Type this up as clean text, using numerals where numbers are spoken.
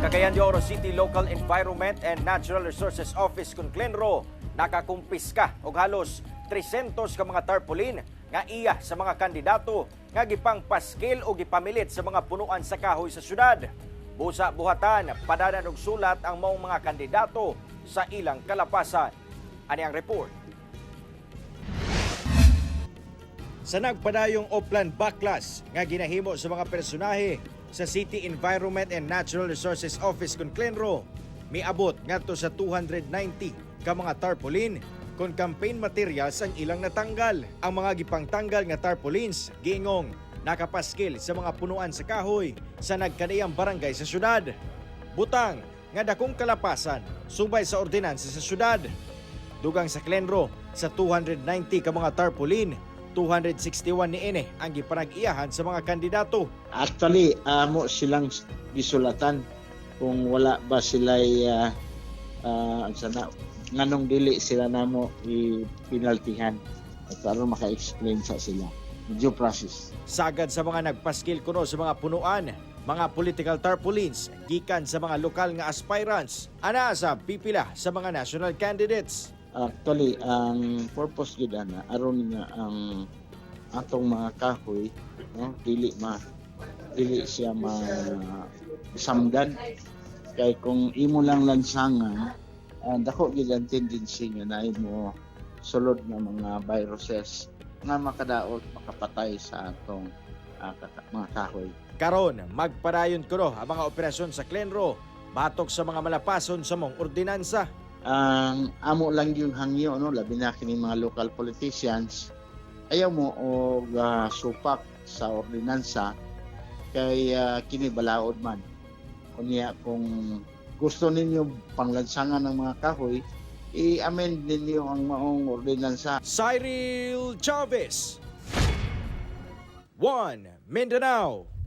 Cagayan de Oro City Local Environment and Natural Resources Office kun CLENRO nakakumpiska og halos 300 ka mga tarpaulin nga iya sa mga kandidato nga gipangpaskil o gipamilit sa mga punuan sa kahoy sa syudad. Busa buhatan, padanan og sulat ang maong mga kandidato sa ilang kalapasan. Ani ang report. Sa nagpadayong Oplan Baklas nga ginahimo sa mga personahe sa City Environment and Natural Resources Office kun CLENRO, miabot ngadto sa 290 ka mga tarpaulin kon campaign materials ang ilang natanggal. Ang mga gipangtanggal nga tarpaulins giingong nakapaskil sa mga punuan sa kahoy sa nagkaniyang barangay sa syudad. Butang nga dakong kalapasan subay sa ordinansa sa syudad. Dugang sa CLENRO, sa 290 ka mga tarpaulin, 261 niini ang gipanag-iyahan sa mga kandidato. Actually, amo silang gisulatan kung wala ba sila sana nganong dili sila namo i-penaltihan at aron maka-explain sa sila. Due process. Sagad sa mga nagpaskil kuno sa mga punuan, mga political tarpaulins gikan sa mga lokal nga aspirants, ana sa pipila sa mga national candidates. Actually, ang purpose gid ana aron nga ang atong mga kahoy, no, dili siya ma samdan kay kung imo lang lansangan, dako gid ang tendency nga naay mo sulod nga mga viruses nga makadaot, makapatay sa atong mga kahoy. Karon, magpadayon kuno ang mga operasyon sa CLENRO batok sa mga malapason sa maong ordinansa. Ang amo lang yung hangyo, no, labi na kini mga local politicians, ayaw mo og supak sa ordinansa kay kini balaod man. Unya kung gusto ninyo panglansangan ng mga kahoy, i-amend ninyo ang maong ordinansa. Cyril Chavez, 1 Mindanao.